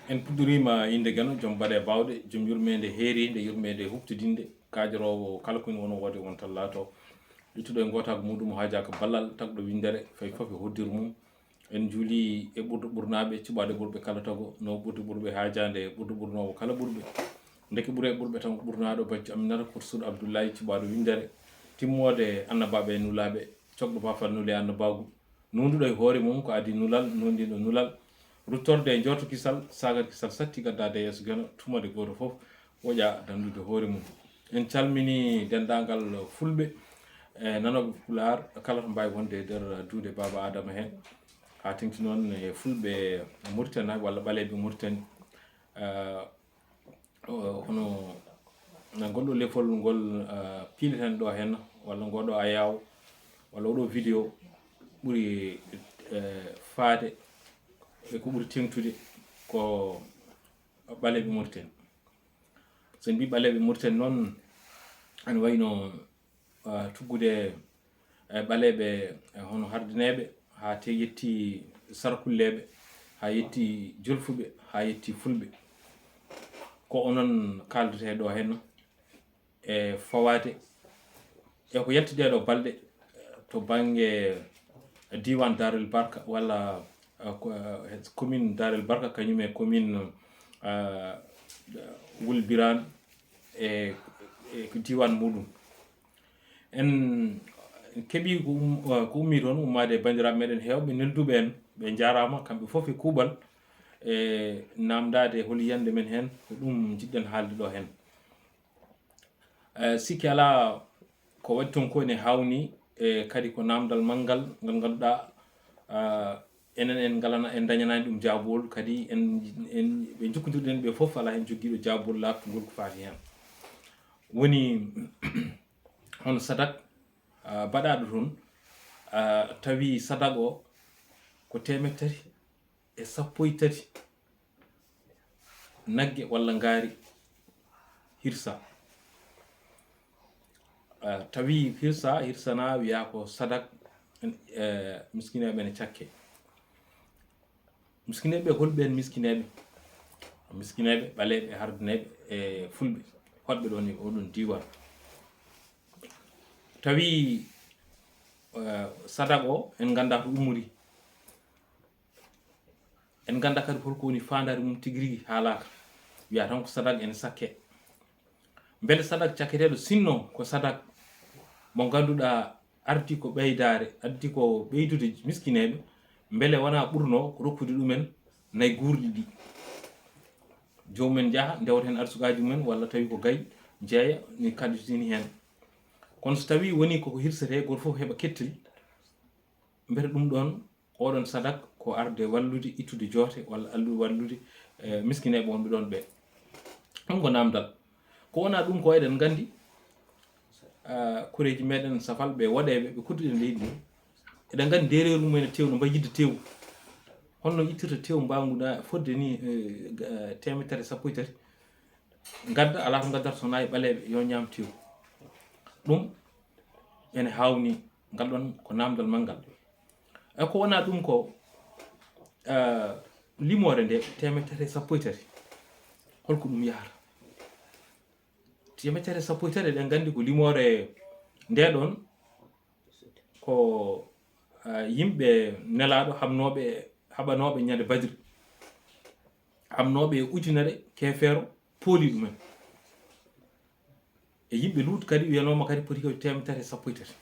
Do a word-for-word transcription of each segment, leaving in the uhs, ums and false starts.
En puɗɗoriima innde Geno, joom baɗe baawɗe, joom yurmeende heeriinde, yurmeende huɓtidinde, kaajoroowo kala ko woni won o woode won tan laato. Ittuɗo e ngootaagu muuɗum o haajaaka ballal, tagɗo winndere, fay fof e hoddiru mum. En njuulii e ɓurɗo ɓurnaaɓe, cuɓaaɗo ɓurɓe kala tago, no ɓurɗo ɓurɓe haajaande e ɓurɗo ɓurnoowo kala ɓurɓe. Ndeke ɓure e ɓurɓe tan ko ɓurnaaɗo bacci Aminata Kursul Abdullahi, cuɓaaɗo winndere, timmoode annabaaɓe e nulaaɓe, cokɗo baafal nuli e annabaagu. Nuunduɗo e hoore mum ko adii nulal, nuundiiɗo nulal, ruttorde e njorto kisal, saagal kisal satti gaddaade yeeso Geno, tuma nde gooto fof woƴa danndude hoore mum. En calminii denndaangal Fulɓe e nanooɓe Pulaar, kala to mbaawi wonde e nder duuɗe Baaba Aadama heen, haa teŋti noon e Fulɓe Muritaninaaɓe walla ɓaleeɓe Muritani. Eh, o- hono na ngol ɗo lefol ngol, eh, piileten ɗo heen, walla ngoo ɗo ayaawo, walla oo ɗo vidéo ɓuri, eh, faade e ko ɓuri teeŋtude ko ɓaleeɓe Muritani. So en mbii ɓaleeɓe Muritani noon, ene wayi no, eh, tuggude e ɓaleeɓe, eh, hono Hardineeɓe, haa te yetti Sarkulleeɓe, haa yetti Jolfuɓe, haa yetti Fulɓe. Ko onon kaaldetee ɗo heen e fawaade e ko yalti ɗee ɗo balɗe, eh, to bannge diiwaan Daarel Barka walla, eh, ko, eh, commune Daarel Barka, kañum e commune, eh, Wul Biraan e, e ko diiwaan muuɗum. En keɓii ko um-, ko ummii toon, ummaade e banndiraaɓe meeɗen heewɓe nelduɓe en, ɓe njaaraama kamɓe fof e kuuɓal e naamndaade holi yiyannde men heen, ko ɗum njiɗɗen haalde ɗo heen. Eh, sikki alaa ko waɗi toon ko ene haawnii, e kadi ko naamndal manngal ngal ngannduɗaa, ah, enen en ngalana, en ndañanaani ɗum jaabowol, kadi en, en, ɓe njokkondirɗen ɓe fof alaa heen joggiiɗo jaabowol laaɓtungol ko faati heen. Woni hono sadak, ah, baɗaaɗo toon, ah, tawi sadak o ko teemeɗɗe tati e sappo e tati nagge walla ngaari hirsa. Ah, tawi hirsa, hirsana wiyaa ko sadak, eh, miskineeɓe ene cakke. Miskineeɓe, hol ɓeen miskineeɓe? Miskineeɓe, ɓaleeɓe, hardineeɓe e fulɓe, hoɗɓe ɗoon e oɗon diiwaan. Tawi, eh, sadak o, en nganndaa to ummori. En nganndaa kadi holko woni faandaare mum tigi rigi haalaaka. Wiyaa tan ko sadak ene sakke. Mbele sadak cakketeeɗo, sinno ko sadak mo ngannduɗaa ardi ko ɓeydaare, ardi ko ɓeydude miskineeɓe, mbele wonaa ɓurno ko rokkude ɗumen nayi guurɗi ɗi. Joomum en njaha, ndewta heen arsukaaji mumen, walla tawi ko gay, jeeya, ni kadditini heen. Kono so tawii wonii koko hirsetee, gooto fof heɓa kettel, mbete ɗum ɗoon, oɗon sadak ko arde wallude, ittude joote, walla allu-, wallude, eh, miskineeɓe wonɓe ɗoon ɓe. Ɗum ko naamndal. Ko wonaa ɗum ko eɗen nganndi, ah, koreeji meɗen safalɓe, woɗeeɓe, ɓe kodduɗen leydi ndi. Eɗen nganndi ndeereeru mum ene tew, no mbayi yidde tew. Holno ittirta tew mbaangu na fodde ni, eh, ga-, teemeɗɗe tati e sappo e tati. Ngadda, alaa ko ngaddata so nayi ɓaleeɓe, yo ñaam tew. Ɗum ene haawnii, ngal ɗoon ko naamndal manngal. E ko wonaa ɗum ko, eh, limoore nde teemeɗɗe tati e sappo e tati. Holko ɗum yahata? Teemeɗɗe tati e sappo e tati, eɗen nganndi ko limoore nde ɗoon ko, eh, yimɓe nelaaɗo haɓnooɓe, haɓanooɓe ñande Badri. Haɓnooɓe e ujunere keefeero pooli ɗumen. E yimɓe Luut kadi wiyanooma kadi poti ko teemeɗɗe tati e sappo e tati.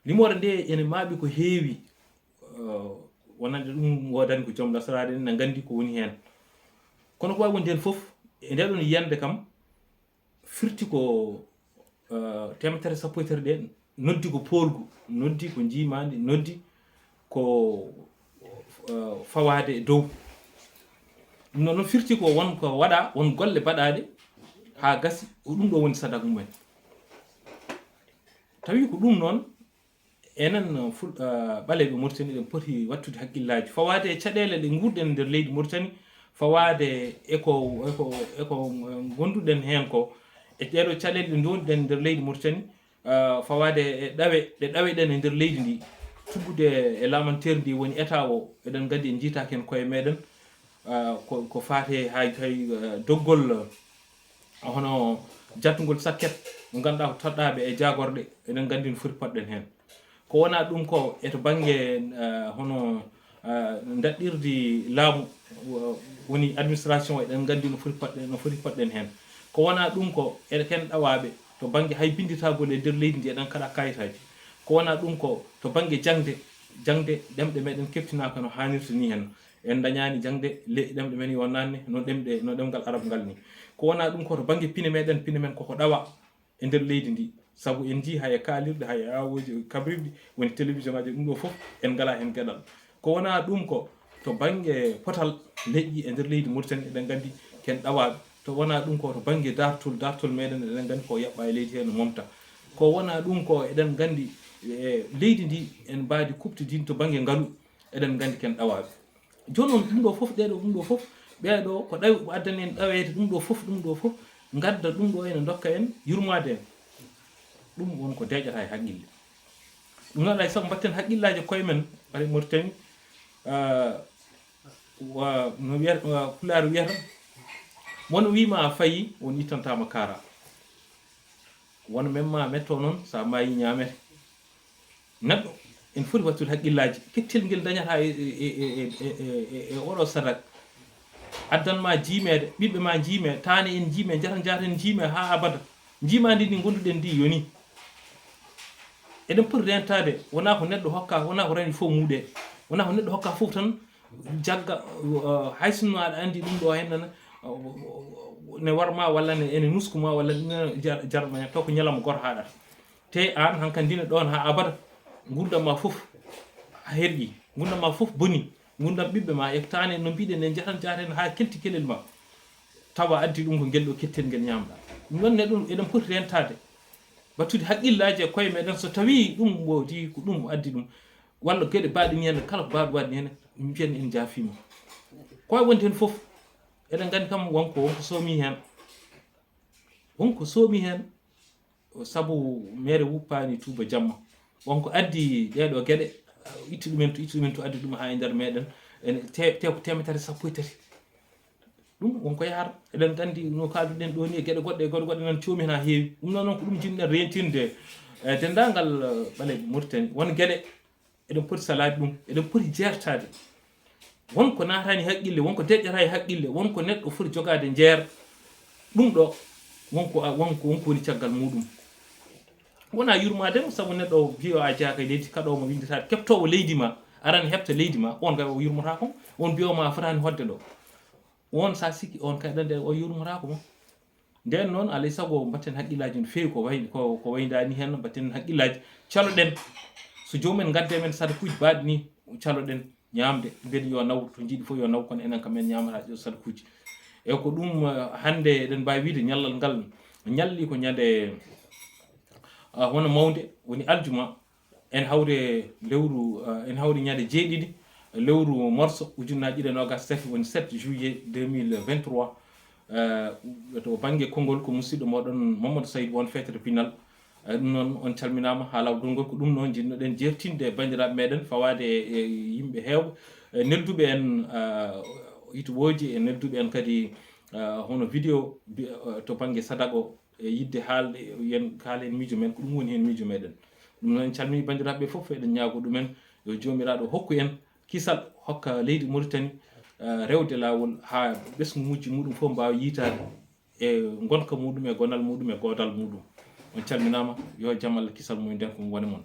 Limoore nde ene maaɓi ko heewi, eh, wonande ɗum woodani ko joom lasaraade en na nganndi ko woni heen. Kono ko waawi wonde heen fof, e nde ɗoon yiyannde kam, firti ko, eh, teemeɗɗe tati e sappo e tati ɗe, noddi ko poolgu, noddi ko njiimaandi, noddi ko, eh, fawaade e dow. Ɗum noon no firti ko won ko waɗa, won golle baɗaaɗe haa gasi, ko ɗum ɗo woni sadak mumen. Tawi ko ɗum noon, enen, uh, ful-, uh, ɓaleeɓe Mauritanie, eɗen poti wattude hakkillaaji fawaade e caɗeele ɗe nguurɗen nder leydi Mauritanie, fawaade e ko, e ko, e ko, uh, ngonduɗen heen ko, e ɗeeɗo caɗeele ɗe ngonduɗen nder leydi Mauritanie, uh, fawaade e ɗawe ɗe ɗaweɗen e nder leydi ndi, tuggude e laamanteeri ndi woni État o, eɗen nganndi en njiitaaki heen koye meɗen. ah, ko, ko faati hay, hay, eh, doggol, eh, hono jattugol sakket, mo ngannduɗaa ko toɗɗaaɓe e jaagorɗe, eɗen nganndi no foti poɗɗen heen. Ko wonaa ɗum ko e to bannge, eh, hono, eh, ndaɗɗirdi laamu, wo-, woni administration o, eɗen nganndi no foti poɗɗen, no foti poɗɗen heen. Ko wonaa ɗum ko eɗen ken ɗawaaɓe to bannge hay binnditagol e nder leydi ndi, eɗen kaɗa kayitaaji. Ko wonaa ɗum ko to bannge jaŋde, jaŋde ɗemɗe meɗen keɓtinaaka no haanirta ni heen. En ndañaani jaŋde le-, ɗemɗe men yo naanne no ɗemɗe, no ɗemngal arab ngal ni. Ko wonaa ɗum ko to bannge pine meɗen, pine men koko ɗawa e nder leydi ndi. Sabu en njii hay e kaalirɗe, hay e awooji kabrirɗi, woni télévision ngaji, ɗum ɗo fof en ngalaa heen geɗal. Ko wonaa ɗum ko to bannge potal leƴƴi e nder leydi Mauritanie, eɗen nganndi ken ɗawaaɓe. To wonaa ɗum ko to bannge dartol, dartol meɗen, eɗen nganndi ko yaɓɓa e leydi heen no momta. Ko wonaa ɗum ko eɗen nganndi, e leydi ndi en mbaadi kuɓtodin to bannge ngalu, eɗen nganndi ken ɗawaaɓe. Jooni noon ɗum ɗo fof, ɗee ɗo, ɗum ɗo fof, ɓee ɗo ko ɗawi, ko addani en ɗaweede ɗum ɗo fof, ɗum ɗo fof, ngadda ɗum ɗo ene ndokka en yurmaade en. Ɗum won ko deeƴata e haqqille. Ɗum noon alay sago mbatten haqqillaaji koye men, ɓay Mauritanie, ah, wa-, no wiyata, wa-, Pulaar wiyata, won wiima a fayi, won ittantaama kaara. Won men ma metto noon, so a maayi ñaamete. Neɗɗo, en foti wattude haqqillaaji. Kettel ngel dañata e, e, e oɗo sadak. Addan ma jiimeede, ɓiɓɓe ma jiime, taane en jiime, njatan njaaten jiime haa abada. Njiimaandi ndi ngonduɗen ndi yoni. Eɗen poti rentaade, wonaa ko neɗɗo hokka, wonaa ko rani fof muuɗe. Wonaa ko neɗɗo hokka fof tan, jagga, uh, hay sinno aɗa anndi ɗum ɗo heen nana, uh, ne war ma walla ne, ene nusku ma walla ne jar-, jarma, taw ko ñalawma gooto haaɗata. Te aan hankadi ndina ɗoon haa abada, nguurndam ma fof herƴi, nguurndam ma fof boni, nguurndam ɓiɓɓe ma e taane no mbiɗen en njatan njaaten haa kelti kelel ma. Tawa addi ɗum ko ngel ɗo kettel ngel ñaamɗa. Ɗum noon ne ɗum eɗen poti rentaade. Battude haqqillaaji e koye meɗen so tawii ɗum woodi ko ɗum addi ɗum. Walla geɗe baaɗe ni heen, kala ko baaɗo waɗi heen, mbiyen en njaafiima. Ko wawi wonde heen fof, eɗen nganndi kam wonko, wonko soomi heen. Wonko soomi heen, sabu meere wuppaani tuuba jamma. Wonko addi ɗee ɗo geɗe, itti ɗumen to, itti ɗumen to, addi ɗum haa e nder meɗen. Ene te-, te ko teemettare sappo e tati. Ɗum wonko yahata. Eɗen nganndi no kaalduɗen ɗo ni e geɗe goɗɗe, e goɗɗe goɗɗe nan coomi hena heewi. Ɗum noon, noon ko ɗum jinɗen rentinde, eh, denndaangal, eh, ɓaleeɓe Mauritanie. Won geɗe eɗen poti salaade ɗum, eɗen poti jeertaade. Won ko naatani haqqille, won ko deƴƴata e haqqille, won ko neɗɗo foti jogaade njeer. Ɗum ɗo, won ko, won ko, won ko woni caggal muɗum. Wona yurmaade mo, sabu neɗɗo biyo a jeyaaka e leydi, kaɗo mo winndataade, keɓtoowo leydi ma, arani heɓta leydi ma, on kay o yurmotaako mo. On biyo ma a fotaani hoɗde ɗo. On sa sikki, on kay ɗon de o yurmotaako mo. Nden noon, alay sago mbatten haqqillaaji no feewi ko way-, ko, ko wayndaani heen, mbatten haqqillaaji. Caloɗen, so joomum en ngadde men sadakuuji baaɗi ni, caloɗen ñaamde, mbiyen yo naw, to njiɗi fof yo naw, kono enen kam en ñaamata ɗo sadakuuji. E ko ɗum, eh, hannde eɗen mbaawi wiyde ñallal ngal ñalli ko ñande, ah, hono mawnde, woni aljuma, en hawre lewru, eh, en hawri ñande jeeɗiɗi, lewru morso, ujunnaaji ɗiɗi e noogas e tati, woni sept juillet deux mille vingt-trois. Eh, to bannge konngol ko musidɗo mooɗon Mamadou Saïd won feetere pinal. Eh, ɗum noon, on calminaama haa laawol ngol. Ko ɗum noon njiɗnoɗen jeertinde e banndiraaɓe meɗen, fawaade e, e yimɓe heewɓe, e nelduɓe en, eh, yitowooji, e nelduɓe en kadi, eh, hono vidéo bi-, eh, to bannge sadaqa o, e yiɗde haalde, yen kaalen miijo men, ko ɗum woni heen miijo meɗen. Ɗum noon, en calmini banndiraaɓe fof, eɗen ñaago ɗumen yo Joomiraaɗo hokku en kisal, hokka leydi Mauritanie, eh, rewde laawol haa ɓesngu mujji muɗum fof mbaawa yiitaade e ngonka muɗum, e gonal muɗum, e goodal muɗum. On calminaama, yo jam Allah kisal mum nden ko woni mon.